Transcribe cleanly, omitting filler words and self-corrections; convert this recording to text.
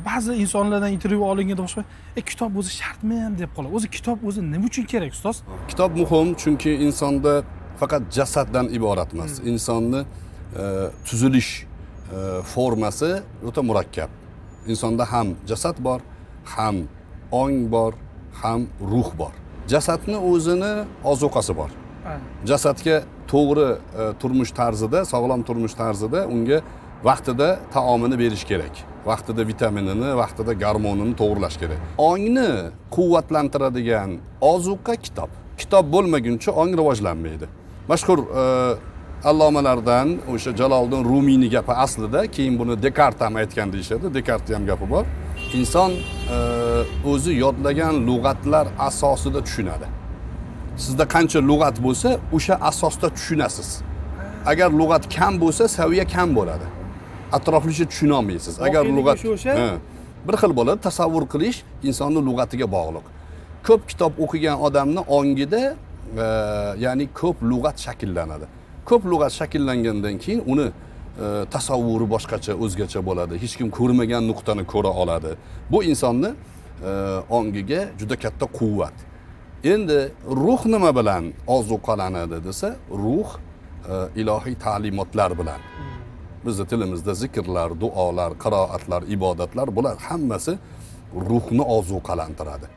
Ba'zi insonlardan intervyu olinganda boshqa, kitob o'zi shartmi deb qoladi. O'zi kitob o'zi nima uchun kerak, ustoz? Kitob muhim, chunki insonda faqat jasaddan iborat emas. Insonni tuzilish formasi o'ta murakkab. Insonda ham jasad bor, ham ong bor, ham ruh bor. Jasadni o'zini ozuqasi bor. Jasadga to'g'ri turmush tarzida, sog'lom turmush tarzida unga vaqtida taomini berish kerak. Vaqtida vitaminini, vaqtida gormonini to'g'rilash kerak. Ongni quvvatlantiradigan ozuqa kitob. Kitob bo'lmaguncha ong rivojlanmaydi. Mashhur allomalardan o'sha Jaloliddin Rumiyning gapi aslida, keyin buni Dekart ham aytgan deyishadi. Dekartning ham gapi bor. Inson o'zi yodlagan lug'atlar asosida tushunadi. Sizda qancha lug'at bo'lsa, o'sha asosda tushunasiz. Agar lug'at kam bo'lsa, saviya kam bo'ladi. Atroflicha tushuna olmaysiz. Agar lug'at bir xil bo'ladi, tasavvur qilish insonning lug'atiga bog'liq. Ko'p kitob o'qigan odamning ongida ya'ni ko'p lug'at shakllanadi. Ko'p lug'at shakllangandan keyin uni tasavvuri boshqacha, o'zgacha bo'ladi. Hech kim ko'rmagan nuqtani ko'ra oladi. Bu insonni ongiga juda katta quvvat. Endi ruh nima bilan ozuqalanadi desa, ruh ilohiy ta'limotlar bilan. Bizning tilimizda zikrlar, duolar, qiroatlar, ibodatlar, bular hammasi ruhni ozuqalantiradi.